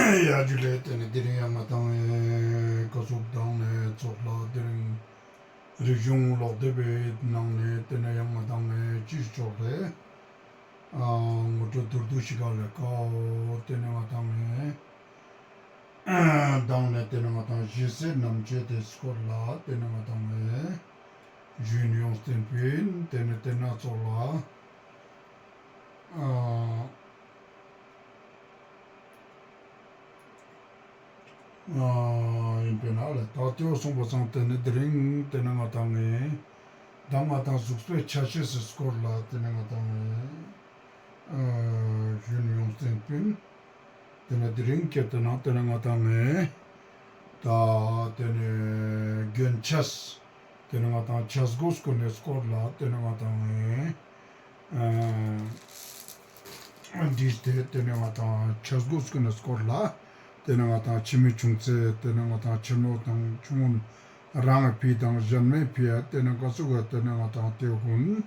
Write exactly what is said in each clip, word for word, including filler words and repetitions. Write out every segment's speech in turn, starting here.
ཡ་ཇུ་ལེ། ཏེ་ནེ་དེ་རིང་ཡང་ང་དང་ངི་ཀ་ཟུག་དང་ནེ་ཚོགས་ལ་དེ་རིང་རིག་གཞུང་ཀློག་དེབ་པའི་ནང་ནེ་ཏེ་ནེ་ཡང་ང་དང་ངི་ཅི་ཙོགས་ལེ། ཨ་ངོ་སྤྲོད་མདོར་བསྡུས་ཤིག་ག་ལེ་ཀའོ། ཏེ་ནེ་ང་དང་ངི་དང་ནེ་ཏེ་ནེ་ང་དང་ཞེ་སའི་རྣམ་བཅད་དེ་སྐོར་ལ་ཏེ་ནེ་ང་དང་ངི་ཞུས་ཡོང་སྟེ་པིན། ཏེ་ནེ་ཏེ་ན་ཚོགས་ལ་ཨ་ཨ་ཨིན་པིན་ཨ་ལེ། ད་ཏེའོ་སོང་པ་སང་ཏེ་ནེ་དེ་རིང་ཏེ་ནེ་ང་དང་ངི་ད་ང་དང་གཟུགས་པོའི་ཆ་ཤས་སི་སྐོར་ལ་ཏེ་ནེ་ང་དང་ངི་ཨ་ཞུས་ཡོང་སྟེ་པིན། ཏེ་ནེ་དེ་རིང་ཁྱེར་ཏེ་ན་ཏེ་ནེ་ང་དང་ངི་ད་ཏེ་ནེ་གྱོན་ཆས། ཏེ་ནེ་ང་དང་ཆས་གོས་ཀུན་ནི་སྐོར་ལ་ཏེ་ནེ་ང་དང་ངི་ཨ་བྲིས་ཏེ་ཏེ་ནེ་ང་དང་ཆས་གོས་ཀུན་ནི་སྐོར་ལ་ཏེ་ནེ་ང་དང་ཕྱི་མི་ཆུང་ཚེ་ཏེ་ནེ་ང་དང་ཕྱི་ནོ་དང་ཆུང་ངུན་རང་ངི་ཕི་དང་ཞན་མའི་ཕི་ཡ་ཏེ་ནེ་ག་ཟུག་ག་ཏེ་ནེ་ང་དང་ཏེ་ཀུན་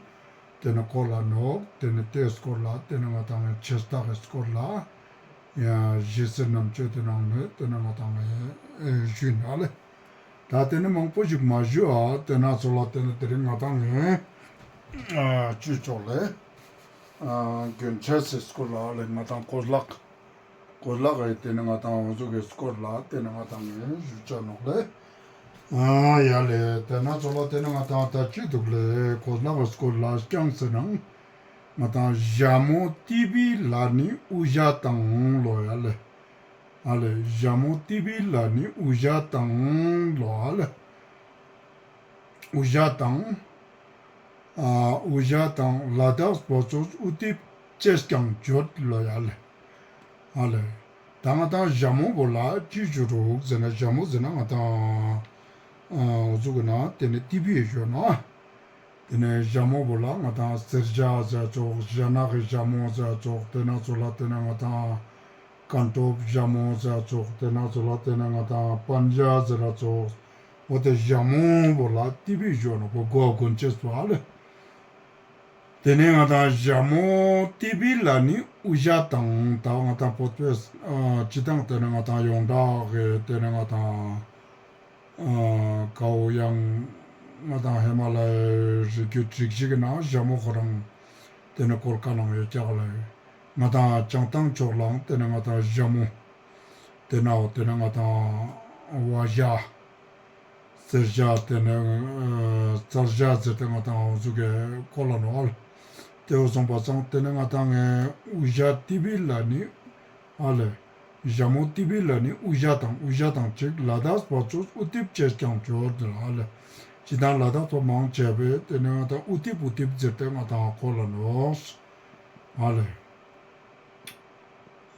ཏེ་ནེ་སྐོར་ལ་ནོག། ཏེ་ནེ་ཏེའི་སྐོར་ལ་ཏེ་ནེ་ང་དང་ངི་ཆས་རྟགས་སི་སྐོར་ལ་ཡང་ཞེ་སའི་རྣམ་བཅད་དེ་ནང་ནེ་ཏེ་ནེ་ང་དང་ངི་ཞུས་ཨ་ལེ། ད་ཏེ་ནེ་མང་པོ་ཞིག་མ་ཞུ་ཨ། ཏེ་ན་ཚོགས་ལ་ཏེ་ནེ་དེ་རིང་ང་དང་ངི་ཨ་ཅི་ཙོགས་ལེ་ཨ་གྱོན་ཆས་སི་སྐོར་ལ་ཨ་ལེ་ང་དང་གོས་ལག་གོས་ལག་གི་ཏེ་ནེ་ང་དང་འོ་ཟུག་གི་སྐོར་ལ་ཏེ་ནེ་ང་དང་ངི་ཞུ་ཆ་ནོག་ལེ། ཨ་ཡ་ལེ། ཏེ་ན་ཚོགས་ལ་ཏེ་ནེ་ང་དང་ད་ཅི་དུག་ལེ། གོས་ལག་གི་སྐོར་ལ་རྐྱང་ཟེར་ནང་ང་དང་ཞྭ་མོ་ཏི་བི་ལ་ནི་དབུ་ཞྭ་དང་ལོ་ཡ་ལེ། ཨ་ལེ། ཞྭ་མོ་ཏི་བི་ལ་ནི་དབུ་ཞྭ་དང་ལོ་ཨ་ལེ། དབུ་ཞྭ་དང་། ཨ་དབུ་ཞྭ་དང་ལ་དྭགས་པ་ཚོས་དབུ་ཏིབ་ཅེས་ཀྱང་བརྗོད་ལོ་ཡ་ལེ། ཨ་ལེ། ད་ང་དང་ཞྭ་མོ་བོ་ལ་ཅི་ཞུ་རུག་ཟེར་ན་ཞྭ་མོ་ཟེར་ན་ང་དང་ཨ་འོ་ཟུག་གི་ན་ཏེ་ནེ་ཏི་བི་ཞུ་ནོག། ཏེ་ནེ་ཞྭ་མོ་བོ་ལ་ང་དང་གསེར་ཞྭ་ཟེར་ཙོགས་ཞྭ་ནག་གི་ཞྭ་མོ་ཟེར་ཙོགས་ཏེ་ན་ཚོགས་ལ་ཏེ་ནེ་ང་དང་ཀན་ཏོབ་ཞྭ་མོ་ཟེར་ཙོགས་ཏེ་ན་ཚོགས་ལ་ཏེ་ནེ་ང་དང་པན་ཞྭ་ཟེར་ར་ཙོགས་འོ་ཏེ་ཞྭ་མོ་བོ་ལ་ཏི་བི་ཞུ་ནོག་པོ་གོ་གོན་ཅེས་པོ་ཨ་ལེ། ཏེ་ནེ་ང་དང་ཞྭ་མོ་ཏི་བི་ལ་ནི་དབུ་ཞྭ་དང་ད་ང་དང་བོད་པའི་ཨ་སྤྱི་བཏང་ཏེ་ནེ་ང་དང་ཡོངས་གྲགས་ཀྱི་ཏེ་ནེ་ང་དང་ཨ་ཀའོ་ཡང་ང་དང་ཧི་མ་ལ་ཡའི་རི་རྒྱུད་རིགས་ཤིག་གི་ནང་ཞྭ་མོ་ཁོ་རང་ཏེ་ནེ་སྐོར་ཀ་ནང་ཡོད་ཀྱག་ལེ། ང་དང་བྱང་ཐང་ཕྱོགས་ལའང་ཏེ་ནེ་ང་དང་ཞྭ་མོ་ཏེ་ནའོ་ཏེ་ནེ་ང་དང་བ་ཞྭ་གསེར་ཞྭ་ཏེ་ནེ་ཨ་རྩལ་ཞྭ་ཟེར་ཏེ་ང་དང་འོ་ཟུག་གི་སྐོར་ལ་ནོག་ཨ་ལེ། ཏེ་བོ་སོང་པ་སང་ཏེ་ནེ་ང་དང་ངི་དབུ་ཞྭ་ཏི་བི་ལ་ནི་ཨ་ལེ། ཞྭ་མོ་ཏི་བི་ལ་ནི་དབུ་ཞྭ་དང་དབུ་ཞྭ་དང་གཅིག་ལ་དྭགས་པ་ཚོས་དབུ་ཏིབ་ཅེས་ཀྱང་བརྗོད་ལ་ཨ་ལེ། ཅི་དང་ལ་དྭགས་པ་མང་ཆེ་བས་ཏེ་ནེ་ང་དང་དབུ་ཏིབ་དབུ་ཏིབ་ཟེར་ཏེ་ང་དང་སྐོར་ལ་ནོག་ཨ་ལེ།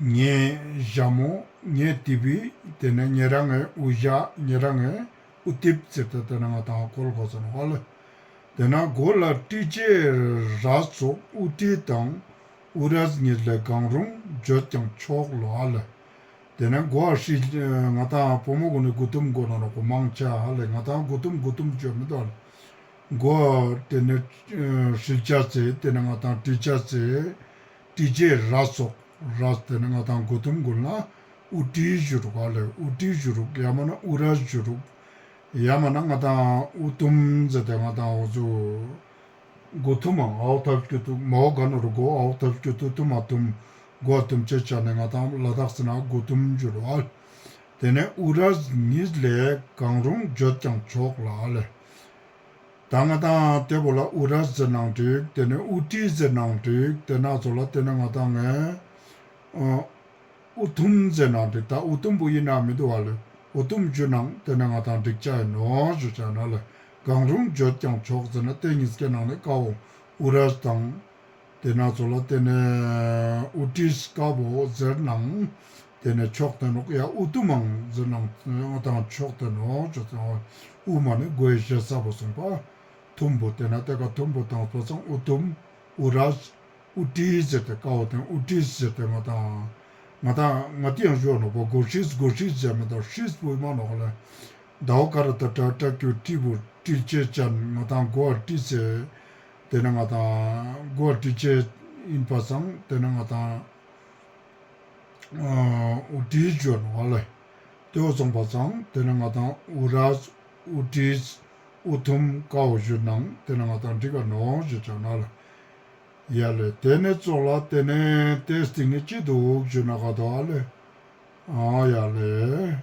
ངའི་ཞྭ་མོ་ངའི་ཏི་བི་ཏེ་ནེ་ཉེ་རང་ངི་དབུ་ཞྭ་ཉེ་རང་ངི་དབུ་ཏིབ་ཟེར་ཏེ་ཏེ་ནེ་ང་དང་སྐོར་གོས་ཟེར་ནོག་ཨ་ལེ། ཏེ་ནེ་མགོ་ལ་ཏི་ཅེ་ར་སོགས་དབུ་ཏི་དང་དབུ་རས་གཉིས་ལས་གང་རུང་བརྗོད་ཀྱང་ཆོག་ལོ་ཨ་ལེ། ཏེ་ནེ་མགོ་ཧྲིལ་ང་དང་བུ་མོ་གུན་ནི་མགོ་ཐུམ་གོན་ནོག་པོ་མང་ཆེ་ཨ་ལེ། ང་དང་མགོ་ཐུམ་མགོ་ཐུམ་བརྗོད་མི་དུག་ཨ་ལེ། མགོ་ཏེ་ནེ་ཧྲིལ་ཆ་ཟེར་ཏེ་ནེ་ང་དང་ཏི་ཅེ་ཟེར་ཏི་ཅེ་ར་སོགས་ར་ཏེ་ནེ་ང་དང་མགོ་ཐུམ་གུན་ལ་དབུ་ཏི་ཞུ་རུག་ཨ་ལེ། དབུ་ཏི་ཞུ་རུག་ཡ་མ་ན་དབུ་རས་ཞུ་རུག་ཡ་མ་ན་ང་དང་དབུ་ཐུམ་ཟེར་ཏེ་ང་དང་འོ་ཟུག་མགོ་ཐུམ་མང་ཨའོ་ཐབས་སྐྱོ་ཐུག་མའོ་ག་ནོ་རུ་མགོ་ཨའོ་ཐབས་སྐྱོ་ཐུག་ཐུམ་མ་ཐུམ་མགོ་ཐུམ་ཅེས་ཆ་ནེ་ང་དང་ལ་དྭགས་སི་ནང་མགོ་ཐུམ་ཞུ་རུག་ཨ་ལེ། ཏེ་ནེ་དབུ་རས་གཉིས་ལས་གང་རུང་བརྗོད་ཀྱང་ཆོག་ལ་ཨ་ལེ། ད་ང་དང་ཏེ་བོ་ལ་དབུ་རས་ཟེར་ནའང་འགྲིག་ཏེ་ནེ་དབུ་ཏི་ཟེར་ནའང་འགྲིག་ཏེ་ན་ཚོགས་ལ་ཏེ་ནེ་ང་དང་ངི་ཨ་དབུ་ཐུམ་ཟེར་ནའང་འགྲིག་ད་དབུ་ཐུམ་བོ་ཨིན་ན་མི་དུག་ཨ་ལེ། དབུ་ཐུམ་ཞུ་ནའང་ཏེ་ནེ་ང་དང་འགྲིག་ཆ་ཨིན་ནོག་ཞུ་ཆ་ན་ལེ། གང་རུང་བརྗོད་ཀྱང་ཆོག་ཟེར་ན་ཏེ་ཉིས་ཀའི་ནང་ནེ་ཀའོ་དབུ་རས་དང་ཏེ་ན་ཚོགས་ལ་ཏེ་ནེ་དབུ་ཏི་ཀ་བོ་ཟེར་ནའང་ཏེ་ནེ་ཆོག་ཏེ་ནོག་ཡ་དབུ་ཐུམ་མང་ཟེར་ནའང་ང་དང་ཆོག་ཏེ་ནོག་ཞུ་ཆ་ན་དབུ་མ་ནི་མགོའི་ཞེ་ས་བོ་སོང་པ་ཐུམ་བོ་ཏེ་ནེ་ཏེ་ཀ་ཐུམ་བོ་དང་པོ་སང་དབུ་ཐུམ་དབུ་རས་དབུ་ཏི་ཟེར་ཏེ་ཀའོ་ཏེ་དབུ་ཏི་ཟེར་ཏེ་ང་དང་ང་དང་ང་ཏི་ཡང་ཞུ་ནོག་པོ་མགོ་ཧྲིལ་མགོ་ཧྲིལ་ཟེར་མི་དུག་ཧྲིལ་བོ་ཨིན་མ་ནོག་ལེ། ཟླ་བ་ཀ་ར་ཏ་ཏ་ཏ་ཀྱུ་ཏི་བུ་ཏིལ་ཅེ་ཅན་ང་དང་མགོ་ཏི་ཟེར་ཏེ་ནེ་ང་དང་མགོ་ཏི་ཅེ་ཨིན་པ་སང་ཏེ་ནེ་ང་དང་ ཨ་ཨུ་ཏྲིས་ཞུ་ནོག་ཨ་ལེ། ཏེ་བོ་སོང་པ་སང་ཏེ་ནེ་ང་དང་ཨུ་རས་ཨུ་ཏྲིས་ཨུ་ཐུམ་ཀ་བོ་ཞུ་ནང་ཏེ་ནེ་ང་དང་འགྲིག་ག་ནོག་ཞུ་ཅེས་ཨིན་ལེ། ཡ་ལེ། ཏེ་ནེ་ཙོགས་ལ་ཏེ་ནེ་ཏེའི་སྟིང་ནེ་ཅི་དུག་ཞུ་ན་ག་དོ་ཨ་ལེ། ཨ་ཡ་ལེ།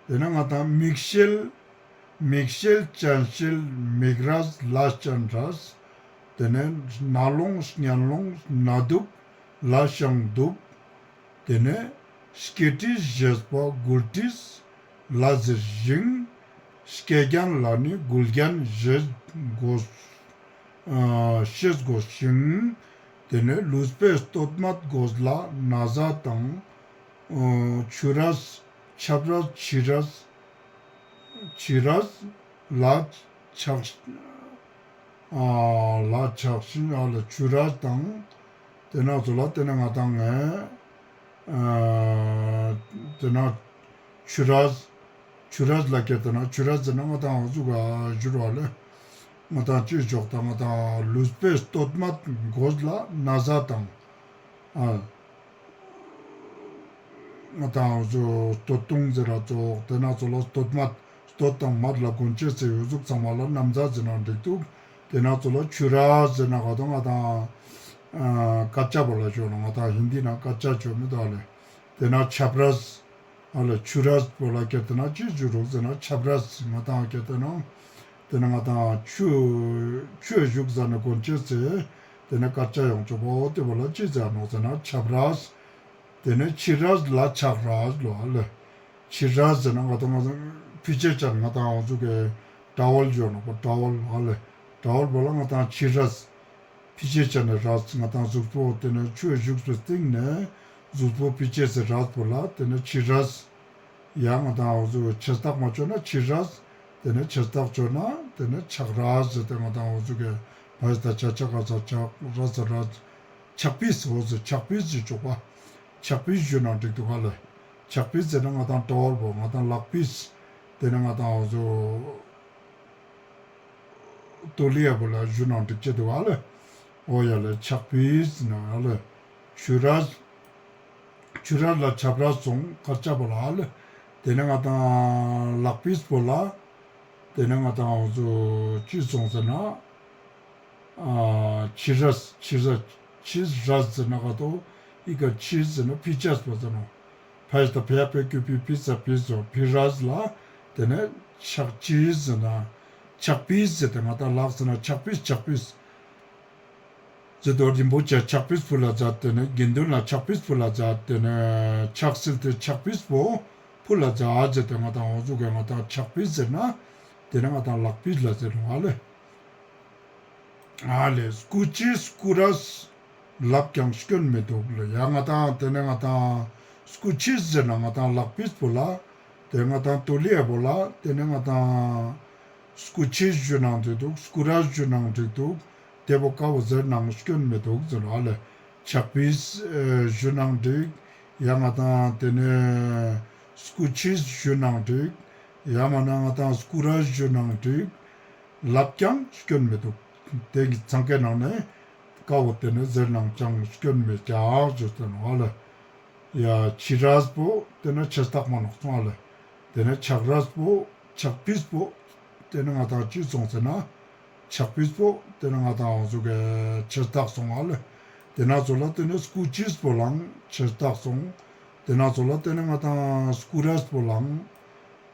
ཏེ་ནེ་ང་དང་མིག་ཤེལ་མིག་ཤེལ་སྤྱན་ཤེལ་མིག་རས་ལ་སྤྱན་རས། ཏེ་ནེ་རྣ་ལོང་སྙན་ལོང་སྣ་གདུབ་ལ་ཤངས་གདུབ། ཏེ་ནེ་སྐེ་དཀྲིས་བཞེས་པ་མགུལ་དཀྲིས་ལ་ཟེར་ཞིང་། སྐེ་རྒྱན་ལ་ནི་མགུལ་རྒྱན་ཞེས་གོ་ཨ་ཤེས་དགོས་ཤིང་། ཏེ་ནེ་ལུས་པོའི་སྟོད་སྨད་གོས་ལ་ན་བཟའ་དང་། ཨ་ཆུ་རས་ཆབ་རས་ཕྱི་རས་ཕྱི་རས་ལ་ཆགས་ཨ་ལ་ཆགས་ཤིང་ཨ་ལ་ཆུ་རས་དང་། ཏེ་ནེ་ཙོགས་ལ་ཏེ་ནེ་ང་དང་ངི་ཨ་ཏེ་ནེ་ཆུ་རས་ཆུ་རས་ལ་སྐད་ཏེ་ནེ་ཆུ་རས་ཟེར་ན་ང་དང་འོ་ཟུག་ག་ཞུ་རུ་བ་ལེ། ང་དང་ཅི་ཞོག་དང་ང་དང་ལུས་པོའི་སྟོད་སྨད་གོས་ལ་ན་བཟའ་དང་། ཨ་ང་དང་འོ་ཟུག་སྟོད་ཐུང་ཟེར་ར་ཙོགས་ཏེ་ནེ་ཙོགས་ལ་སྟོད་སྨད་སྟོད་དང་སྨད་ལ་གོན་ཅེས་སི་འོ་ཟུག་ཚང་མ་ལ་ན་བཟའ་ཟེར་ན་འགྲིག་དུག། ཏེ་ནེ་ཙོགས་ལ་ཆུ་རས་ཟེར་ན་ག་དོ་ང་དང་ཨ་ཀ་ཅ་བོ་ལ་ཞུ་ནོག། ང་དང་ཧིན་དི་ནང་ཀ་ཅ་ཞུ་མི་དུག་ཨ་ལེ། ཏེ་ནེ་ཆབ་རས་ཨ་ལེ་ཆུ་རས་པོ་ལ་སྐད་ཏེ་ནེ་ཅི་ཞུ་རུག་ཟེར་ན་ཆབ་རས་ང་དང་སྐད་ཏེ་ནེ་ཏེ་ནེ་ང་དང་ཆུ་ཆུ་ཞུགས་ཟ་ནེ་གོན་ཅེས་སི་ཏེ་ནེ་ཀ་ཅ་ཡོང་ཅེས་པོ་ཏེ་བོ་ལ་ཅི་ཟེར་ནོག་ཟེར་ན་ཆབ་རས། ཏེ་ནེ་ཕྱི་རས་ལ་ཆགས་རས་ལོ་ཨ་ལེ། ཕྱི་རས་ཟེར་ན་ང་དང་ང་དང་ཕི་ཅེ་ཅན་ང་དང་འོ་ཟུག་གི་ཊ་ཝལ་ཞུ་ནོག་པ་ཊ་ཝལ་ཨ་ལེ། ཊ་ཝལ་པོ་ལ་ང་དང་ཕྱི་རས། ཕི་ཅེ་ཅན་ནི་རས་ང་དང་ཟུགས་པོ་ཏེ་ནེ་ཆུ་ཞུགས་པའི་སྟིང་ནེ་ཟུགས་པོ་ཕི་ཅེས་སི་རས་པོ་ལ་ཏེ་ནེ་ཕྱི་རས། ཡང་ང་དང་འོ་ཟུག་ཆེ་རྟགས་མ་ཅོས་ན་ཕྱི་རས། ཏེ་ནེ་ཆེ་རྟགས་ཅོས་ན་ཏེ་ནེ་ཆགས་རས་ཟེར་ཏེ་ང་དང་འོ་ཟུག་གི་ཕ་ཡི་ད་ཆ་ཆགས་ས་ཆགས་རས་ས་རས། ཆག་པིས་འོ་ཟུག་ཆག་པིས་ཟེར་ཅོག་པ། ཆག་པིས་ཞུ་ན་འགྲིག་དུག་ག་ལེ། ཆག་པིས་ཟེར་ན་ང་དང་ཊ་ཝལ་པོ་ང་དང་ལག་པིས། ཏེ་ནེ་ང་དང་འོ་ཟུག་ཏོ་ལི་ཡ་བོ་ལ་ཞུ་ནང་འགྲིག་ཅེས་དུག་ཨ་ལེ། འོ་ཡ་ལེ་ཆག་པིས་ན་ཨ་ལེ། ཆུ་རས་ཆུ་རས་ལ་ཆབ་རས་སོང་ཀ་ཅ་བོ་ལ་ཨ་ལེ། ཏེ་ནེ་ང་དང་ལག་པིས་པོ་ལ་ཏེ་ནེ་ང་དང་འོ་ཟུག་ཅི་སོང་ཟེར་ན་ཨ་ཕྱི་རས་ཕྱི་རས་ཕྱི་རས་ཟེར་ན་ག་དོ་ཨི་ཀ་ཕྱི་ཟེར་ན་ཕི་ཅེས་པོ་ཟེར་ནོག། ཕ་ཡི་ད་ཕ་ཡ་ཕ་གུ་ཕི་ཕི་ས་ཕི་ཟོ་ཕི་རས་ལ་ཏེ་ནེ་ཆག་ཅིས་ཟེར་ན་ཆག་པིས་ཟེར་ཏེ་ང་དང་ལག་ཟེར་ན་ཆག་པིས་ཆག་པིས་ཟེར་དོ་རིན་པོ་ཆེ་ཆག་པིས་ཕུལ་ལ་མཛད། ཏེ་ནེ་དགེ་འདུན་ལ་ཆག་པིས་ཕུལ་ལ་མཛད། ཏེ་ནེ་ཆག་སིལ་ཏེ་ཆག་པིས་པོ་ཕུལ་ལ་མཛད་ཟེར་ཏེ་ང་དང་འོ་ཟུག་གི་ང་དང་ཆག་པིས་ཟེར་ན་ཏེ་ནེ་ང་དང་ལག་པིས་ལ་ཟེར་ནོག་ཨ་ལེ། ཨ་ལེ་སྐུ་ཕྱིས་སྐུ་རས་ལབ་ཀྱང་སྐྱོན་མི་དུག་ལེ། ཡ་ང་དང་ཏེ་ནེ་ང་དང་སྐུ་ཕྱིས་ཟེར་ན་ང་དང་ལག་པིས་པོ་ལ། ཏེ་ང་དང་ཏོ་ལི་ཡ་བོ་ལ། ཏེ་ནེ་ང་དང་སྐུ་ཕྱིས་ཞུ་ནང་འགྲིག་དུག། སྐུ་རས་ཞུ་ནང་འགྲིག་དུག། ཏེ་བོ་ཀ་བོ་ཟེར་ནང་སྐྱོན་མི་དུག་ཟེར་ནོག་ཨ་ལེ། ཆག་པིས་ཨེ་ཞུ་ནང་འགྲིག། ཡ་ང་དང་ཏེ་ནེ་སྐུ་ཕྱིས་ཞུ་ནང་འགྲིག། ཡ་མ་ན་ང་དང་སྐུ་རས་ཞུ་ནང་འགྲིག། ལབ་ཀྱང་སྐྱོན་མི་དུག། ཏེ་གི་ཚང་ཀའི་ནང་ནེ་ཀ་བོ་ཏེ་ནེ་ཟེར་ནང་ཅང་སྐྱོན་མེད་ཀྱག་ཞུ་ཏེ་ནོག་ཨ་ལེ། ཡ་ཕྱི་རས་པོ་ཏེ་ནེ་ཆེ་རྟགས་མ་ནོག་སོང་ཨ་ལེ། ཏེ་ནེ་ཆག་རས་པོ་ཆག་པིས་པོ་ཏེ་ནེ་ང་དང་ཅི་སོང་ཟེར་ན་ཆག་པིས་པོ་ཏེ་ནེ་ང་དང་འོ་ཟུག་གི་ཆེ་རྟགས་སོང་ཨ་ལེ། ཏེ་ནེ་ཙོགས་ལ་ཏེ་ནེ་སྐུ་ཕྱིས་པོ་ལའང་ཆེ་རྟགས་སོང་། ཏེ་ནེ་ཙོགས་ལ་ཏེ་ནེ་ང་དང་སྐུ་རས་པོ་ལའང་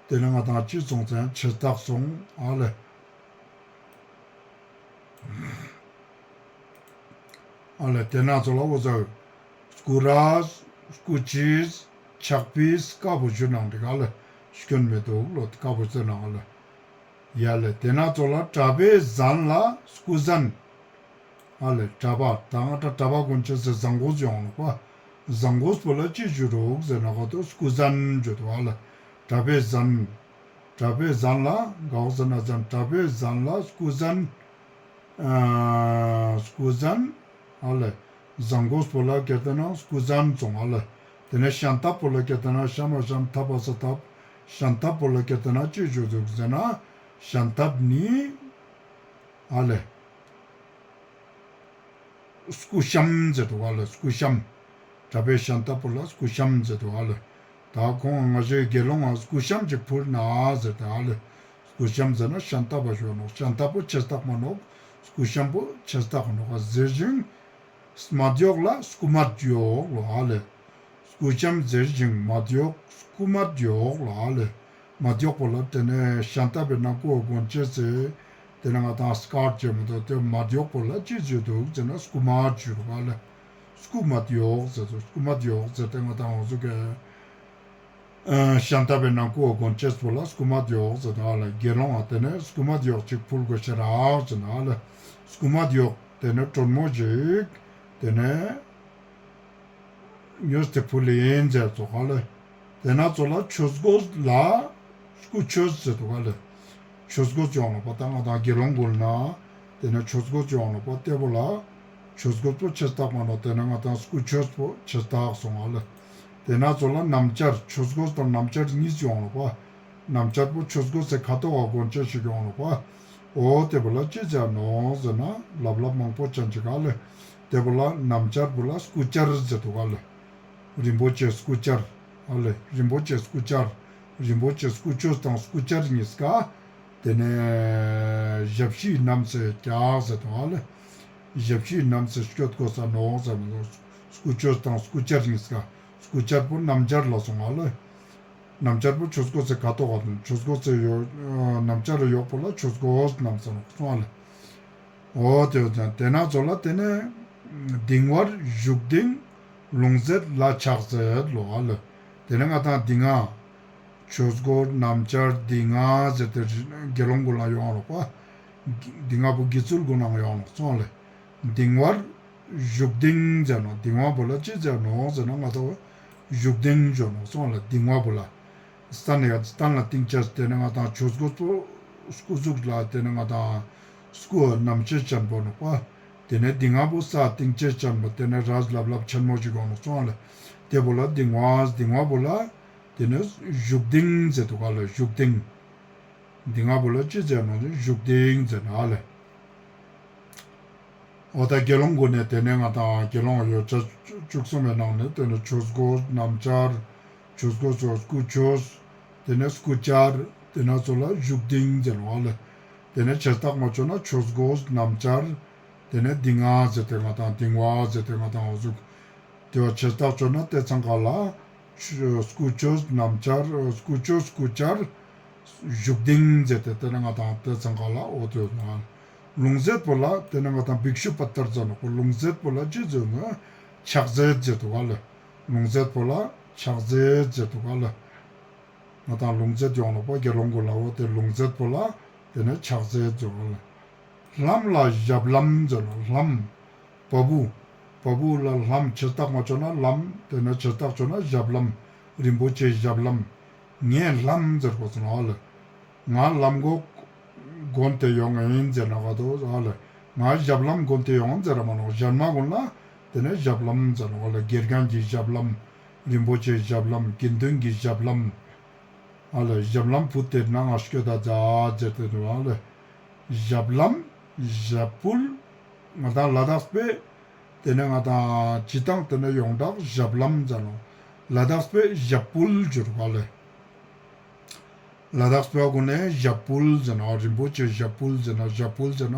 ཏེ་ནེ་ང་དང་ཅི་སོང་ཟེར་ན་ཆེ་རྟགས་སོང་ཨ་ལེ། ཨ་ལེ་ཏེ་ནེ་ཙོགས་ལ་འོ་ཟུག་སྐུ་རས་སྐུ་ཕྱིས་ཆག་པིས་ཀ་བོ་ཞུ་ནང་འགྲིག་ཨ་ལེ། སྐྱོན་མི་དུག་ལོ་ཀ་བོ་ཟེར་ནང་ཨ་ལེ། ཡ་ལེ་ཏེ་ནེ་ཙོགས་ལ་གྲྭ་པའི་གཟན་ལ་སྐུ་གཟན། ཨ་ལེ་གྲྭ་པ་ད་ང་དང་གྲྭ་པ་གུན་ཆ་ཟེར་གཟན་གོས་ཡོང་ནོག་པ། གཟན་གོས་པོ་ལ་ཅི་ཞུ་རུག་ཟེར་ན་ག་དོ་སྐུ་གཟན་ཞུ་དུག་ཨ་ལེ། གྲྭ་པའི་གཟན། གྲྭ་པའི་གཟན་ལ་ག་བོ་ཟེར་ན་གཟན་གྲྭ་པའི་གཟན་ལ་སྐུ་གཟན། ཨ་སྐུ་གཟན། ཨ་ལེ། གཟན་གོས་པོ་ལ་སྐད་ཏེ་ན་སྐུ་གཟན་སོང་ཨ་ལེ། ཏེ་ནེ་ཤམ་ཐབས་པོ་ལ་སྐད་ཏེ་ན་ཤ་མ་ཤམ་ཐབས་པ་ས་ཐབས། ཤམ་ཐབས་པོ་ལ་སྐད་ཏེ་ན་ཅི་ཞུ་དུག་ཟེར་ན་ཤམ་ཐབས་ནི་ཨ་ལེ། སྐུ་ཤམ་ཟེར་དུག་ཨ་ལེ་སྐུ་ཤམ། ཞབས་པད་ཤམ་ཐབས་པོ་ལ་སྐུ་ཤམ་ཟེར་དུག་ཨ་ལེ། ད་ཁོང་ང་ཞའི་དགེ་སློང་ང་སྐུ་ཤམ་ཅིག་ཕུལ་ན་ཟེར་ཏེ་ཨ་ལེ། སྐུ་ཤམ་ཟེར་ན་ཤམ་ཐབས་པོ་ཞུ་ནོག། ཤམ་ཐབས་པོ་ཆེ་སྟག་མ་ནོག། སྐུ་ཤམ་པོ་ཆེ་སྟག་ནོག། ཟེར་ཞིང་མ་ཏ་གཡོགས་ལ་སྐུ་མ་ཏ་གཡོགས་ལོ་ཨ་ལེ། སྐུ་ཤམ་ཟེར་ཞིང་མ་ཏ་གཡོགས་སྐུ་མ་ཏ་གཡོགས་ལོ་ཨ་ལེ། མ་ཏ་གཡོགས་པོ་ལ་ཏེ་ནེ་ཤམ་ཐབས་པའི་ནང་སྐུ་གོན་ཅེས་སི་ཏེ་ནེ་ང་དང་སྐར་ཊ་ཅེས་མི་དུག། ཏེ་མ་ཏ་གཡོགས་པོ་ལ་ཅི་ཟེར་དུག་ཟེར་ན་སྐུ་མ་ཏ་ཟེར་དུག་ཨ་ལེ། སྐུ་མ་ཏ་གཡོགས་ཟེར་དུག། སྐུ་མ་ཏ་གཡོགས་ཟེར་ཏེ་ང་དང་འོ་ཟུག་གི་ཤམ་ཐབས་པའི་ནང་སྐུ་གོན་ཅེས་པོ་ལ་སྐུ་མ་ཏ་གཡོགས་ཟེར་དུག་ཨ་ལེ། དགེ་སློང་ང་ཏེ་ནེ་སྐུ་མ་ཏ་གཡོགས་ཅིག་ཕུལ་དགོས་ཤེས་རག་ཟེར་ན་ཨ་ལེ། སྐུ་མ་ཏ་གཡོགས་ཏེ་ནེ་དྲོན་མོ་ཞིག་ཏེ་ནེ་ཉོས་ཏེ་ཕུལ་ཨིན་ཟེར་ཙོགས་ཨ་ལེ། ཏེ་ན་ཙོགས་ལ་ཆོས་གོས་ལ་སྐུ་ཆོས་ཟེར་དུག་ག་ལེ། ཆོས་གོས་ཡོང་ནོག་པ། ད་ང་དང་དགེ་སློང་གུན་ན་ཏེ་ནེ་ཆོས་གོས་ཡོང་ནོག་པ། ཏེ་བོ་ལ་ཆོས་གོས་པོ་ཆེ་སྟག་མ་ནོག། ཏེ་ནེ་ང་དང་སྐུ་ཆོས་པོ་ཆེ་སྟག་སོང་ང་ལེ། ཏེ་ན་ཙོགས་ལ་སྣམ་སྦྱར་ཆོས་གོས་དང་སྣམ་སྦྱར་ཉིས་ཡོང་ནོག་པ། སྣམ་སྦྱར་པོ་ཆོས་གོས་སི་ཁ་ཐོག་ག་གོན་ཅེས་ཤིག་ཡོང་ནོག་པ། འོ་ཏེ་བོ་ལ་ཅི་ཟེར་ནོག་ཟེར་ན་ལབ་ལབ་མང་པོ་ཅན་ཅིག་ག་ལེ། ཏེ་བོ་ལ་སྣམ་སྦྱར་བོ་ལ་སྐུ་སྦྱར་ཟེར་དུག་ག་ལེ། རིན་པོ་ཆེ་སྐུ་སྦྱར། ཨ་ལེ། རིན་པོ་ཆེ་སྐུ་སྦྱར། རིན་པོ་ཆེ་སྐུ་ཆོས་དང་སྐུ་སྦྱར་ཉིས་ཀ་ཏེ་ནེ་ཞབས་ཕྱི་རྣམས་སུ་སྐྱག་ཟེར་དུག་ག་ལེ། ཞབས་ཕྱི་རྣམས་སུ་སྐྱོད་དགོས་ས་ནོག་ཟེར་མི་དུག། སྐུ་ཆོས་དང་སྐུ་སྦྱར་ཉིས་ཀ། སྐུ་སྦྱར་པོ་སྣམ་སྦྱར་ལ་སོང་ང་ལེ། སྣམ་སྦྱར་པོ་ཆོས་གོས་སི་ཁ་ཐོག་ག་དུག། ཆོས་གོས་སི་ཡོག་སྣམ་སྦྱར་ཡོག་པོ་ལ་ཆོས་གོས་སྣམ་ཟེར་ནོག་སོང་ང་ལེ། འོ་ཏེ་ཡོད་ཙང་ཏེ་ན་ཙོགས་ལ་ཏེ་ནེ་གདིང་བར་བཞུགས་གདིང་ལྷུང་བཟེད་ལ་ཕྱག་འཚལ་ལོ་ཨ་ལེ། ཏེ་ནེ་ང་དང་གདིང་ང་ཆོས་གོས་སྣམ་སྦྱར་གདིང་ང་ཟེར་ཏེ་དགེ་སློང་གུན་ལ་ཡོང་ནོག་པ། གདིང་ང་པོ་དགེ་ཚུལ་གུན་ལའང་ཡོང་ནོག་སོང་ང་ལེ། གདིང་བར་བཞུགས་གདིང་ཟེར་ནོག། གདིང་བ་བོ་ལ་ཅི་ཟེར་ནོག་ཟེར་ན་ང་དང་བཞུགས་གདིང་ཟེར་ནོག་སོང་ང་ལེ། གདིང་བ་བོ་ལ་སྟན་ལ་ཡ་སྟན་ལ་ཏིང་ཅེས་ཏེ་ནེ་ང་དང་ཆོས་གོས་པོ་སྐུ་གཟུགས་ལ་ཏེ་ནེ་ང་དང་སྐུ་སྣམ་ཅེས་ཅན་པོ་ནོག་པ། ཏེ་ནེ་གདིང་བ་བོ་ས་ཏིང་ཅེས་ཅན་པོ་ཏེ་ནེ་རས་ལབ་ལབ་ཆེན་མོ་ཞིག་ཡོང་ནོག་སོང་ང་ལེ། ཏེ་བོ་ལ་གདིང་བ། གདིང་བ་བོ་ལ་ཏེ་ནེ་བཞུགས་གདིང་ཟེར་དུག་ག་ལེ། བཞུགས་གདིང་། གདིང་བ་བོ་ལ་ཅི་ཟེར་ནོག་ཟེར་ན་བཞུགས་གདིང་ཟེར་ནོག་ཨ་ལེ། འོ་ད་དགེ་སློང་གུན་ནི་ཏེ་ནེ་ང་དང་དགེ་སློང་ཡོ་བྱད་བཅུ་གསུམ་མའི་ནང་ནེ་ཏེ་ནེ་ཆོས་གོས་སྣམ་སྦྱར། ཆོས་གོས་སོ་སྐུ་ཆོས། ཏེ་ནེ་སྐུ་སྦྱར། ཏེ་ན་ཙོགས་ལ་བཞུགས་གདིང་ཟེར་ནོག་ཨ་ལེ། ཏེ་ནེ་ཆེ་སྟག་མ་ཅོ་ན་ཆོས་གོས་སྣམ་སྦྱར། ཏེ་ནེ་གདིང་བ་ཟེར་ཏེ་ང་དང་གདིང་བ་ཟེར་ཏེ་ང་དང་འོ་ཟུག། ཏེ་བོ་ཆེ་སྟག་ཅོ་ན་ཏེ་ཚང་ཀ་ལ་ཆོས་སྐུ་ཆོས་སྣམ་སྦྱར་སྐུ་ཆོས་སྐུ་སྦྱར་བཞུགས་གདིང་ཟེར་ཏེ་ཏེ་ནེ་ང་དང་ཏེ་ཚང་ཀ་ལ་འོ་ཏེ་ཡོད་ནོག། ལྷུང་བཟེད་པོ་ལ་ཏེ་ནེ་ང་དང་བྷིཀ་ཤུ་པ་ཏྲ་ཟེར་ནོག། ལྷུང་བཟེད་པོ་ལ་ཅི་ཟེར་ནོག། ཕྱག་བཟེད་ཟེར་དུག་ག་ལེ། ལྷུང་བཟེད་པོ་ལ་ཕྱག་བཟེད་ཟེར་དུག་ག་ལེ། ང་དང་ལྷུང་བཟེད་ཡོང་ནོག་པ། དགེ་སློང་གུན་ལ་འོ་ཏེ་ལྷུང་བཟེད་པོ་ལ་ཏེ་ནེ་ཕྱག་བཟེད་ཟེར་ནོག་ལེ། ལྷམ་ལ་ཞབས་ལྷམ་ཟེར་ནོག། ལྷམ། བ་སྤུ། བ་སྤུ་ལ་ལྷམ། ཆེ་སྟག་མ་ཅོ་ན་ལྷམ། ཏེ་ནེ་ཆེ་སྟག་ཅོ་ན་ཞབས་ལྷམ། རིན་པོ་ཆེའི་ཞབས་ལྷམ། ངས་ལྷམ་ཟེར་དགོས་སོང་ཨ་ལེ། ང་ལྷམ་གོག་གོན་ཏེ་ཡོང་ཨིན་ཟེར་ན་ག་དོ་ཨ་ལེ། ང་ཞབས་ལྷམ་གོན་ཏེ་ཡོང་ཟེར་ར་མ་ནོག། ཞན་མ་གུན་ལ་ཏེ་ནེ་ཞབས་ལྷམ་ཟེར་ནོག་ཨ་ལེ། དགེ་རྒན་གྱི་ཞབས་ལྷམ། རིན་པོ་ཆེའི་ཞབས་ལྷམ། དགེ་འདུན་གྱི་ཞབས་ལྷམ། ཨ་ལེ་ཞབས་ལྷམ་ཕུད་དེ་ནང་ང་སྐྱོད་ད་ཛད་ཟེར་ཏེ་ནོག་ཨ་ལེ། ཞབས་ལྷམ། ཞབས་ཕུལ། ང་དང་ལ་དྭགས་པའི་ཏེ་ནེ་ང་དང་སྤྱི་བཏང་ཏེ་ནེ་ཡོངས་གྲགས་ཞབས་ལྷམ་ཟེར་ནོག། ལ་དྭགས་པའི་ཞབས་ཕུལ་ཟེར་དུག་ག་ལེ། ལ་དྭགས་པ་གུན་ནི་ཞབས་ཕུལ་ཟེར་ན་རིན་པོ་ཆེ་ཞབས་ཕུལ་ཟེར་ན་ཞབས་ཕུལ་ཟེར་ན་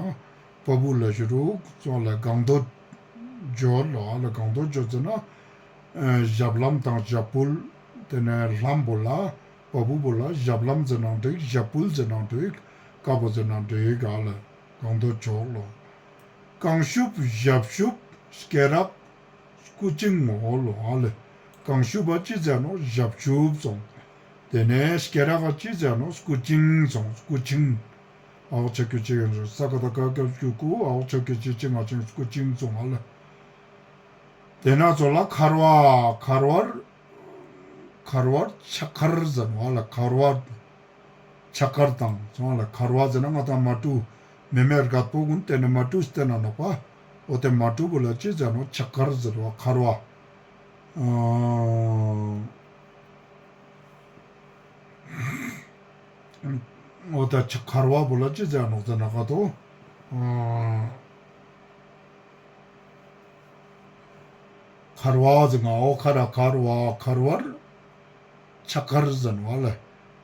བ་སྤུ་ལ་ཞུ་རུག་སོང་ལེ། གང་དོ་འཇོར་ལོ་ཨ་ལེ། གང་དོ་འཇོར་ཟེར་ན་ཨེ་ཞབས་ལྷམ་དང་ཞབས་ཕུལ། ཏེ་ནེ་ལྷམ་བོ་ལ་བ་སྤུ་བོ་ལ་ཞབས་ལྷམ་ཟེར་ནའང་འགྲིག། ཞབས་ཕུལ་ཟེར་ནའང་འགྲིག། ཀ་བོ་ཟེར་ནའང་འགྲིག་ག་ལེ། གང་དོ་འཇོར་ལོ། རྐང་ཤུབས་ཞབས་ཤུབས་སྐེ་རགས་སྐུ་ཅིང་ངོ་ལོ་ཨ་ལེ། རྐང་ཤུབས་པ་ཅི་ཟེར་ནོག་ཞབས་ཤུབས་སོང་། ཏེ་ནེ་སྐེ་རགས་པ་ཅི་ཟེར་ནོག་སྐུ་ཅིང་སོང་། སྐུ་ཅིང་། འ་འོག་ཆ་གི་ཅི་ཡིན་རུ་ས་ཀ་བཏགས་སྐ་གི་གུ་སྐུ། འ་འོག་ཆ་གི་ཅི་ཅི་ང་ཅིང་སྐུ་ཅིང་སོང་ཨ་ལེ། ཏེ་ན་ཙོགས་ལ་འཁར་བ། འཁར་བར། འཁར་བར་ཕྱག་འཁར་ཟེར་ནོག་ཨ་ལེ། འཁར་བ། ཕྱག་འཁར་དང་སོང་ལེ། འཁར་བ་ཟེར་ན་ང་དང་མ་ཀྲུ། མེ་མེ་རྒད་པོ་གུན་ཏེ་ནེ་མ་ཀྲུ་སྟན་ན་ནོག་པ། འོ་ཏེ་མ་ཀྲུ་བོ་ལ་ཅི་ཟེར་ནོག་ཕྱག་འཁར་ཟེར་བ་འཁར་བ། ཨ་འོ་ཏེ་ཕྱག་འཁར་བ་བོ་ལ་ཅི་ཟེར་ནོག་ཟེར་ན་ག་དོ། ཨ། འཁར་བ་ཟེར་ང་འོ་ཁ་ར་འཁར་བ་འཁར་བར་ཕྱག་འཁར་ཟེར་ནོག་ལེ།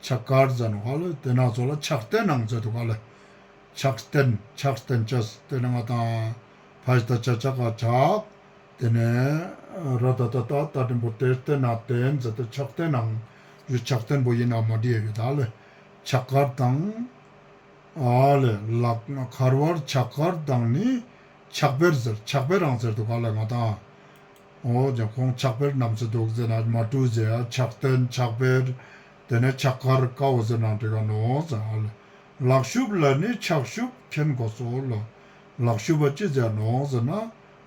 ཕྱག་འཁར་ཟེར་ནོག་ལེ། ཏེ་ན་ཚོ་ལ་ཕྱག་རྟེན་ནང་ཟེར་དུག་ལེ། ཕྱག་རྟེན་ཕྱག་རྟེན་ཅེས་ཏེ་ནེ་ང་དང་ཕ་ཞ་ཏ་ཆ་ཆ་ག་ཕྱག་ཏེ་ནེ་ར་ཏ་ཏ་ཏ་ཏ་འགྲེང་བུ་ཏེ་རྟེན་ན་རྟེན་ཟེར་ཏེ་ཕྱག་རྟེན་ནང་ཡུལ་ཕྱག་རྟེན་པོ་ཡིན་ན་མ་བྲིས་ཡོད་ད་ལེ། ཕྱག་འཁར་དང་ཨ་ལེ་ལག་འཁར་བར་ཕྱག་འཁར་དང་ནི་ཕྱག་དཔེར་ཟེར་ཕྱག་དཔེ་རང་ཟེར་དུག་ལེ་ང་དང་། འོ་ཅང་ཁོང་ཕྱག་དཔེར་རྣམས་སུ་འདུག་ཟེར་ན་མ་བྲུ་ཟེར་ཡ་ཕྱག་རྟེན་ཕྱག་དཔེར་ཏེ་ནེ་ཕྱག་འཁར་ཀ་བོ་ཟེར་ན་འགྲིག་ག་ནོག་ཟེར་ཨ་ལེ། ལག་ཤུབས་ལ་ནི་ཕྱག་ཤུབས་མཁན་དགོས་སོ་ལོ། ལག་ཤུབས་པོ་ཅི་ཟེར་ནོག་ཟེར་ན་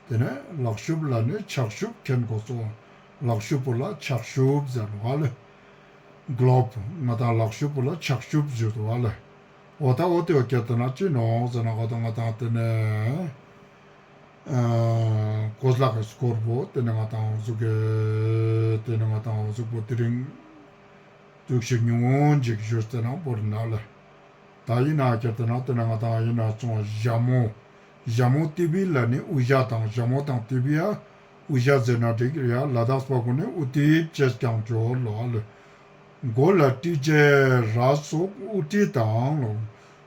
ཏེ་ནེ་ལག་ཤུབས་ལ་ནི་ཕྱག་ཤུབས་མཁན་དགོས་སོ། ལག་ཤུབས་པོ་ལ་ཕྱག་ཤུབས་ཟེར་ནོག་ཨ་ལེ། གློབ་ང་དང་ལག་ཤུབས་པོ་ལ་ཕྱག་ཤུབས་ཟེར་དུག་ཨ་ལེ། འོ་ད་འོ་ཏེ་འོ་ཁྱེར་ཏེ་ན་ཅི་ནོག་ཟེར་ན་ག་དང་ང་དང་ཏེ་ནེ་ཨ་གོས་ལག་གི་སྐོར་པོ་ཏེ་ནེ་ང་དང་འོ་ཟུག་གི་ཏེ་ནེ་ང་དང་འོ་ཟུག་པོ་དེ་རིང་ཏུག་ཞིག་ཉུང་ངུ་ཞིག་ཞུས་ཏེ་ན་བོར་ན་ལེ། ད་ཡིན་ན་ཁྱེར་ཏེ་ན་ཏེ་ནེ་ང་དང་ཡིན་ན་ཚོང་ཞྭ་མོ། ཞྭ་མོ་ཏི་བི་ལ་ནི་དབུ་ཞྭ་དང་ཞྭ་མོ་དང་ཏི་བི་ཡ་དབུ་ཞྭ་ཟེར་ན་འགྲིག་ཡ་ལ་དྭགས་པ་གུན་ནི་དབུ་ཏིབ་ཅེས་ཀྱང་བརྗོད་ལོ་ཨ་ལེ། མགོ་ལ་ཏི་ཅེ་རས་སོགས་དབུ་ཏི་དང་ལོ།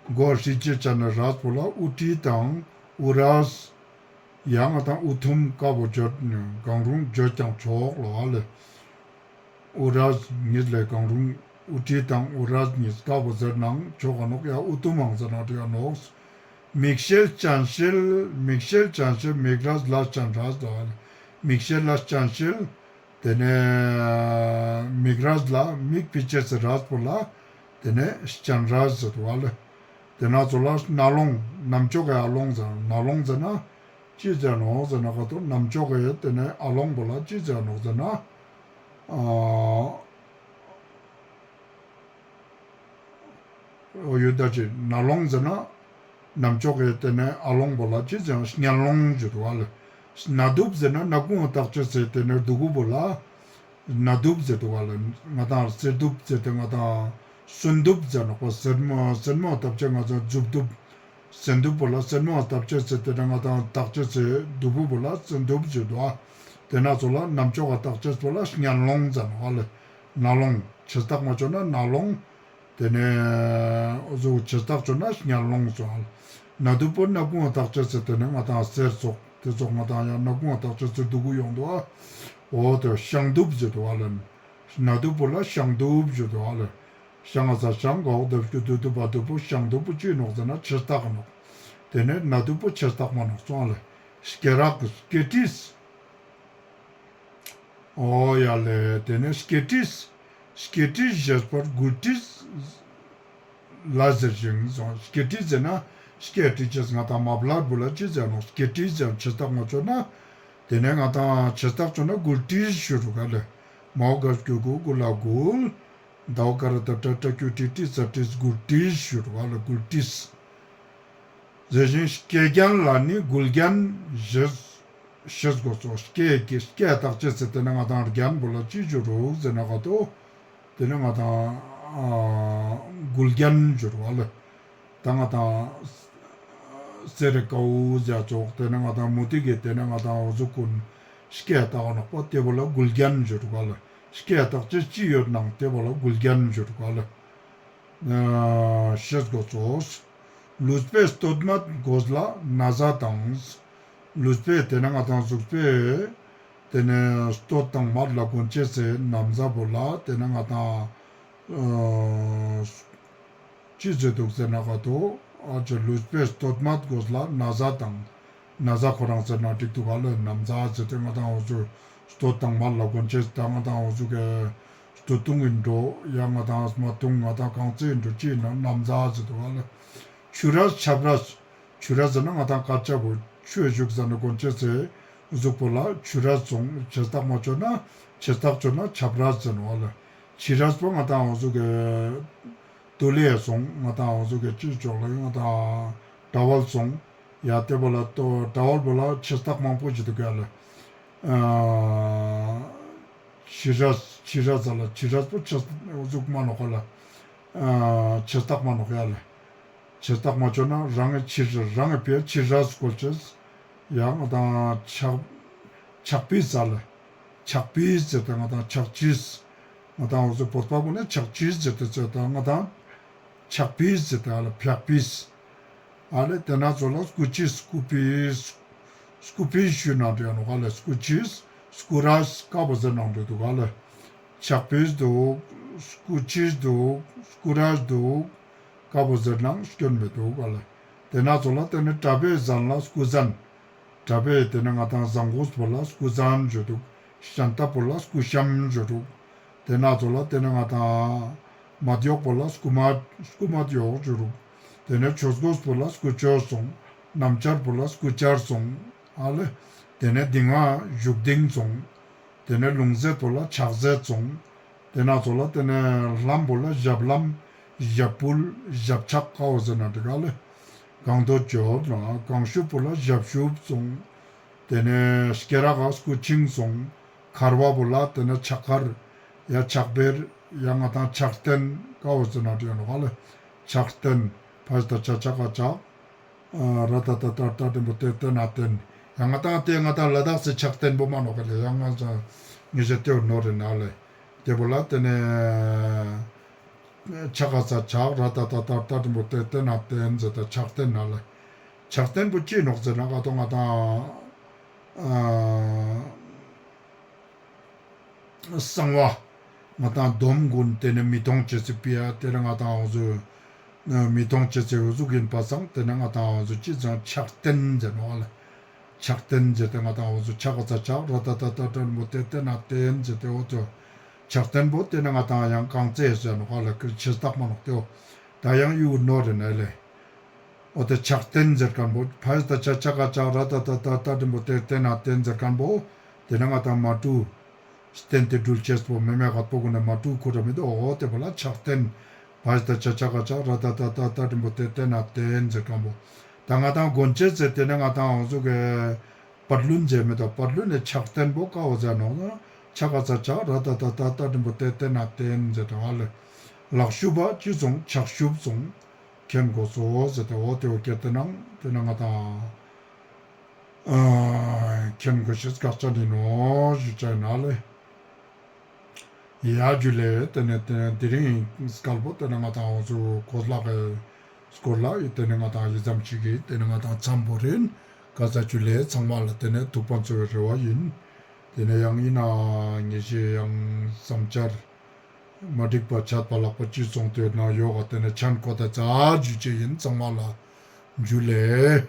མགོ་ཧྲི་ཅེ་ཅ་ན་རས་པོ་ལ་དབུ་ཏི་དང་དབུ་རས། ཡང་ང་དང་དབུ་ཐུམ་ཀ་བོ་བརྗོད་གང་རུང་བརྗོད་ཀྱང་ཆོག་ལོ་ཨ་ལེ། དབུ་རས་ཉིས་ལས་གང་རུང་དབུ་ཏི་དང་དབུ་རས་ཉིས་ཀ་བོ་ཟེར་ནའང་ཆོག་ག་ནོག་ཡ་དབུ་ཐུམ་མང་ཟེར་ན་འགྲིག་ག་ནོག། མིག་ཤེལ་སྤྱན་ཤེལ་མིག་ཤེལ་སྤྱན་ཤེལ་མིག་རས་ལ་སྤྱན་རས་ལོ་ཨ་ལེ། མིག་ཤེལ་ལ་སྤྱན་ཤེལ། ཏེ་ནེ་མིག་རས་ལ་མིག་ཕི་ཅེས་སི་རས་པོ་ལ་ཏེ་ནེ་སྤྱན་རས་ཟེར་དུག་ཨ་ལེ། ཏེ་ན་ཚོ་ལ་ན་ལོང་ནམ་ཅོག་གི་ཨ་ལོང་ཟེར་ན་ལོང་ཟེར་ན་ཅི་ཟེར་ནོག་ཟེར་ན་ག་ཏོ་ནམ་ཅོག་གི་ཏེ་ནེ་ཨ་ལོང་པོ་ལ་ཅི་ཟེར་ནོག་ཟེར་ན་ཨ། འོ་ཡོད་ད་ཅི་ན་ལོང་ཟེར་ན་ནམ་ཅོག་གི་ཏེ་ནེ་ཨ་ལོང་པོ་ལ་ཅི་ཟེར་སྙན་ལོང་ཟེར་དུག་ཨ་ལེ། ན་དུབ་ཟེར་ན་ན་ཀུང་བཏགས་ཅེས་སི་ཏེ་ནེ་དུ་གུ་བོ་ལ་ན་དུབ་ཟེར་དུག་ཨ་ལེ། ང་དང་སེར་དུབ་ཟེར་ཏེ་ང་དང་སུན་དུབ་ཟེར་ནོག་པ་སེར་མོ་སེར་མོ་བཏགས་ཅེས་ང་དང་མཛུབ་དུབ། སེར་དུབ་པོ་ལ་སེར་མོ་བཏགས་ཅེས་སི་ཏེ་ནེ་ང་དང་བཏགས་ཅེས་སི་དུ་གུ་བོ་ལ་སེར་དུབ་ཟེར་དུག་ཨ། ཏེ་ན་ཚོ་ལ་ནམ་ཅོག་ག་བཏགས་ཅེས་པོ་ལ་སྙན་ལོང་ཟེར་ནོག་ཨ་ལེ། ན་ལོང་ཆེ་རྟགས་མ་ཅོ་ན་ན་ལོང་། ཏེ་ནེ་འོ་ཟུག་ཆེ་རྟགས་ཅོ་ན་སྙན་ལོང་ཟེར། ན་དུབ་པོ་ན་ཀུང་བཏགས་ཅེས་སི་ཏེ་ནེ་ང་དང་སེར་ཙོགས་ཏེ་ཙོགས་ང་དང་ཡང་ན་ཀུང་བཏགས་ཅེས་སི་དུ་གུ་ཡོང་དུག་ཨ། འོ་ཏེ་ཤང་དུབ་ཟེར་དུག་ཨ་ལེ། ན་དུབ་པོ་ལ་ཤང་དུབ་ཟེར་དུག་ཨ་ལེ། ཤང་ང་ས་ཤང་ག་འོག་དུབ་ཀྱུ་དུ་དུ་བ་དུ་བུ་ཤང་དུ་བུ་ཅི་ནོག་ཟེར་ན་ཆེ་རྟགས་ནོག། ཏེ་ནེ་ན་དུ་བུ་ཆེ་རྟགས་མ་ནོག་སོང་ཨ་ལེ། སྐེ་རགས་སྐེ་དྲིས། འོ་ཡ་ལེ། ཏེ་ནེ་སྐེ་དྲིས། སྐེ་དྲིས་ཞེས་པར་མགུལ་དྲིས་ལ་ཟེར་ཞིང་སོང་། སྐེ་དྲིས་ཟེར་ན་སྐེ་དྲིས་ཅེས་ང་དང་མ་བླ་བུ་ལ་ཅི་ཟེར་ནོག། སྐེ་དྲིས་ཟེར་ཆེ་རྟགས་མ་ཅོ་ན། ཏེ་ནེ་ང་དང་ཆེ་རྟགས་ཅོ་ན་མགུལ་དྲིས་ཞུ་རུག་ཨ་ལེ། མ་འོག་ག་ཀྱུ་གུ་གུ་ལ་མགུལ། ད་འོག་ག་ར་ཏ་ཏྲ་ཏྲ་ཀྱུ་ཏྲི་ཏྲི་ས་ཏྲིས་མགུལ་ཏྲིས་ཞུ་རུག་ཨ་ལེ་མགུལ་ཏྲིས། ཟེར་ཞིང་སྐེ་རྒྱན་ལ་ནི་མགུལ་རྒྱན་ཞེས་ཞེས་དགོས་སོ། སྐེ་གི་སྐེ་བཏགས་ཅེས་སི་ཏེ་ནེ་ང་དང་རྒྱན་པོ་ལ་ཅི་ཞུ་རུག་ཟེར་ན་ག་ཏོ། ཏེ་ནེ་ང་དང་ཨ་མགུལ་རྒྱན་ཞུ་རུག་ཨ་ལེ། ད་ང་དང་གསེར་རི་ཀའུ་ཟེར་ཙོགས་ཏེ་ནེ་ང་དང་མུ་ཏིག་གི་ཏེ་ནེ་ང་དང་འོ་ཟུག་གུན་སྐེ་བཏགས་ནོག་པ་ཏེ་བོ་ལ་མགུལ་རྒྱན་ཞུ་རུག་ཨ་ལེ། སྐེ་བཏགས་ཅེས་ཅི་ཡོད་ནའང་ཏེ་བོ་ལ་མགུལ་རྒྱན་ཞུ་རུག་ཨ་ལེ། ཨ་ཞེས་དགོས་སོ། ལུས་པའི་སྟོད་སྨད་གོས་ལ་ན་བཟའ་དང་། ལུས་པའི་ཏེ་ནེ་ང་དང་གཟུགས་པོའི་ཏེ་ནེ་སྟོད་དང་སྨད་ལ་གོན་ཅེས་སི་ན་བཟའ་བོ་ལ་ཏེ་ནེ་ང་དང་ཨ་ཅི་ཟེར་དུག་ཟེར་ན་ག་ཏོ། ཨ་ཅེ་ལུས་པའི་སྟོད་སྨད་གོས་ལ་ན་བཟའ་དང་། ན་བཟའ་ཁོ་རང་ཟེར་ན་འགྲིག་དུག་ག་ལེ། ན་བཟའ་ཟེར་ཏེ་ང་དང་འོ་ཟུག་སྟོད་དང་སྨད་ལ་གོན་ཅེས་ད་ང་དང་འོ་ཟུག་གི་སྟོད་ཐུང་གི་འགྲོ་ཡ་ང་དང་སྨད་ཐུང་ང་དང་རྐང་རྩེད་འགྲོ་ཅི་ན་ན་བཟའ་ཟེར་དུག་ག་ལེ། ཆུ་རས་ཆབ་རས། ཆུ་རས་ཟེར་ན་ང་དང་ཀ་ཆ་བོ་ཆུ་ཞུགས་ཟ་ནེ་གོན་ཅེས་སི་གཟུགས་པོ་ལ་ཆུ་རས་སོང་ཆེ་རྟགས་མ་ཅོ་ན་ཆེ་རྟགས་ཅོ་ན་ཆབ་རས་ཟེར་ནོག་ལེ། ཆི་རས་པོ་ང་དང་འོ་ཟུག་གི་ཏུ་ལེ་སོང་ང་དང་འོ་ཟུག་གི་ཅི་ཅོག་ལ་ང་དང་ཊ་ཝལ་སོང་ཡ་ཏེ་བོ་ལ་ཏོ་ཊ་ཝལ་བོ་ལ་ཆེ་རྟགས་མང་པོ་ཞིག་དུག་ག་ལེ། ཨ་ཆི་རས་ཆི་རས་ཟ་ལ་ཆི་རས་པོ་ཆེ་འོ་ཟུག་མ་ནོག་ག་ལེ། ཨ་ཆེ་རྟགས་མ་ནོག་ཡ་ལེ། ཆེ་རྟགས་མ་ཅོ་ན་རང་གི་ཆི་རས་རང་གི་ཕིའ་ཆི་རས་སྐོལ་ཅེས། ཡང་དང་ཆག་ཆག་པིས་ཟ་ལེ། ཕྱག་པིས་ཟེར་ཏེ་ང་དང་ཕྱག་ཕྱིས། ང་དང་འོ་ཟོ་བོད་པ་པོ་ནི་ཕྱག་ཕྱིས་ཟེར་ཏེ་ཟེར་ཏེ་ང་དང་ཕྱག་པིས་ཟེར་ཏེ་ཨ་ལེ་ཕྱག་པིས། ཨ་ལེ་ཏེ་ན་ཙོགས་ལ་སྐུ་ཕྱིས་སྐུ་པིས། སྐུ་པིས་ཞུ་ནང་དུ་ཡང་ནོག་ཨ་ལེ། སྐུ་ཕྱིས་སྐུ་རས་ཀ་བོ་ཟེར་ནང་དུ་འདུག་ཨ་ལེ། ཕྱག་པིས་འདུག། སྐུ་ཕྱིས་འདུག། སྐུ་རས་འདུག། ཀ་བོ་ཟེར་ནང་སྐྱོན་མི་འདུག་ཨ་ལེ། ཏེ་ན་ཙོགས་ལ་ཏེ་ནི་གྲྭ་པའི་གཟན་ལ་སྐུ་གཟན། གྲྭ་པའི་ཏེ་ནི་ང་དང་གཟན་གོས་པོ་ལ་སྐུ་གཟན་ཞུ་འདུག། ཤམ་ཐབས་པོ་ལ་སྐུ་ཤམ་ཞུ་འདུག། ཏེ་ན་ཙོགས་ལ་ཏེ་ནི་ང་དང་མ་ཏི་གཡོག་པོ་ལ་སྐུ་མ་སྐུ་མ་ཏི་གཡོག་ཞུ་འདུག། ཏེ་ནི་ཆོས་གོས་པོ་ལ་སྐུ་ཆོས་སོང་། སྣམ་སྦྱར་པོ་ལ་སྐུ་སྦྱར་སོང་། ཨ་ལེ། ཏེ་ནི་རྡིང་བ་བཞུགས་རྡིང་སོང་། ཏེ་ནི་ལྷུང་བཟེད་པོ་ལ་ཕྱག་བཟེད་སོང་། ཏེ་ན་ཙོགས་ལ་ཏེ་ནི་ལྷམ་པོ་ལ་ཞབས་ལྷམ། ཞབས་ཕུལ། ཞབས་ཕྱག་ཀ་བོ་ཟེར་ན་འགྲིག་ག་ལེ། གང་དོ་ཅོག་ན་གང་ཤུབས་པོ་ལ་ཞབས་ཤུབས་སོང་། ཏེ་ནི་སྐེ་རགས་ཀ་སྐུ་ཆིང་སོང་། ཁར་བ་པོ་ལ་ཏེ་ནི་ཕྱག་ཁར། ཡ་ཕྱག་བེར། ཡ་ང་དང་ཕྱག་རྟེན་ཀ་བོ་ཟེར་ན་འགྲིག་ཡ་ནོག་ག་ལེ། ཕྱག་རྟེན། ཕ་ཞ་ཏ་ཆ་ཆ་ག་ཕྱག། ར་ཏ་ཏ་ཏ་རྟ་འགྲེང་བུ་ཏེ་ཏེ་ན་རྟེན། ཡང་ང་དང་ཏེ་ང་དང་ལ་དྭགས་སི་ཕྱག་རྟེན་པོ་མ་ནོག་ག་ལེ། ཡང་ང་ཚ་ངེས་ཤེས་ཏེ་བོ་ནོར་རེ་ན་ལེ། ཏེ་བོ་ལ་ཏེ་ནེ་ཆ་ག་ཚ་ཆག་ར་ཏ་ཏ་ཏ་རྟ་འགྲེང་བུ་ཏེ་ཏེ་ན་རྟེན་ཟེར་ཏེ་ཕྱག་རྟེན་ན་ལེ། ཕྱག་རྟེན་པོ་ཅི་ནོག་ཟེར་ན་ག་ཏོ་ང་དང་ཨ་གསང་བ། ང་དང་སྡོམ་ཀུན་ཏེ་ནེ་མི་གཏོང་ཅེས་སི་ཕི་ཡ་ཏེ་ནེ་ང་དང་འོ་ཟུག་མི་གཏོང་ཅེས་སི་འོ་ཟུག་ཡིན་པ་སང་ཏེ་ནེ་ང་དང་འོ་ཟུག་ཅི་ཙང་ཕྱག་རྟེན་ཟེར་ནོག་ཨ་ལེ། ཕྱག་རྟེན་ཟེར་ཏེ་ང་དང་འོ་ཟུག་ཆ་ག་ཚ་ཆག་ར་ཏ་ཏ་ཏ་རྟ་འགྲེང་བུ་ཏེ་ཏེ་ན་རྟེན་ཟེར་ཏེ་འོ་ཏོ་ཕྱག་རྟེན་པོ་ཏེ་ནེ་ང་དང་ཡང་གང་ཚེ་ཟེར་ནོག་ཨ་ལེ། ཁྱེར་ཆེས་ཏག་མ་ནོག་ཏེ་འོ་ད་ཡང་ཡུ་ནོར་རེ་ན་ལེ། འོ་ཏེ་ཕྱག་རྟེན་ཟེར་ཁན་པོ་ཕ་ཞ་ཏ་ཆ་ཆ་ག་ཆག་ར་ཏ་ཏ་ཏ་རྟ་འགྲེང་བུ་ཏེ་ཏེ་ན་རྟེན་ཟེར་ཁན་པོ་ཏེ་ནེ་ང་དང་མ་ཏུ་རྟེན་ཏེ་འགྲུལ་ཅེས་པོ་མེ་མེ་ག་པོ་གུན་ནེ་མ་ཏུ་ཁུར་ར་མི་དུག། འོ་ཏེ་བོ་ལ་ཕྱག་རྟེན། ཕ་ཞ་ཏ་ཆ་ཆ་ག་ཆག་ར་ཏ་ཏ་ཏ་རྟ་འགྲེང་བུ་ཏེ་ཏེ་ན་རྟེན་ཟེར་ཁན་པོ། ད་ང་དང་གོན་ཅེས་ཟེར་ཏེ་ནེ་ང་དང་འོ་ཟུག་གི་པར་ལུན་ཟེར་མི་དུག། པར་ལུན་ནི་ཕྱག་རྟེན་པོ་ཀ་བོ་ཟེར་ནོག་ན་ཆ་ག་ཚ་ཆག་ར་ཏ་ཏ་ཏ་རྟ་འགྲེང་བུ་ཏེ་ཏེ་ན་རྟེན་ཟེར་ཏེ་ཨ་ལེ། ལག་ཤུབས་པ་ཅི་སོང་ཕྱག་ཤུབས་སོང་། མཁྱེན་དགོས་སོ་ཟེར་ཏེ་འོ་ཏེ་འོ་ཀེ་ཏེ་ནང་ཏེ་ནེ་ང་དང་ཨ་མཁྱེན་དགོས་ཤེས་དཀའ་ཆ་ནི་ནོག་ཞུ་ཅེས་ཨིན་ན་ལེ། ཡ་ཇུ་ལེ། ཏེ་ནེ་ཏེ་ནེ་དེ་རིང་སྐལ་པོ་ཏེ་ནེ་ང་དང་འོ་ཟུག་གོས་ལག་གི་སྐོར་ལ་ཏེ་ནེ་ང་དང་ཡི་ཙམ་ཞིག་གི་ཏེ་ནེ་ང་དང་མཚམས་བོར་ཨིན། ཀ་ས་ཇུ་ལེ། ཚང་མ་ལ་ཏེ་ནེ་ཐུགས་ཕན་གསོས་པའི་རེ་བ་ཨིན། ཏེ་ནེ་ཡང་ཨིན་ན་ངེས་ཤེས་ཡང་བསམ་འཆར་མ་འགྲིག་པ་ཆད་པ་ལྷག་པ་ཅི་སོང་ཏེ་ན་ཡོག་ག་ཏེ་ནེ་ཆན་ཀོ་ཏེ་ཙ་ཞུ་ཅེས་ཨིན། ཚང་མ་ལ་ཇུ་ལེ།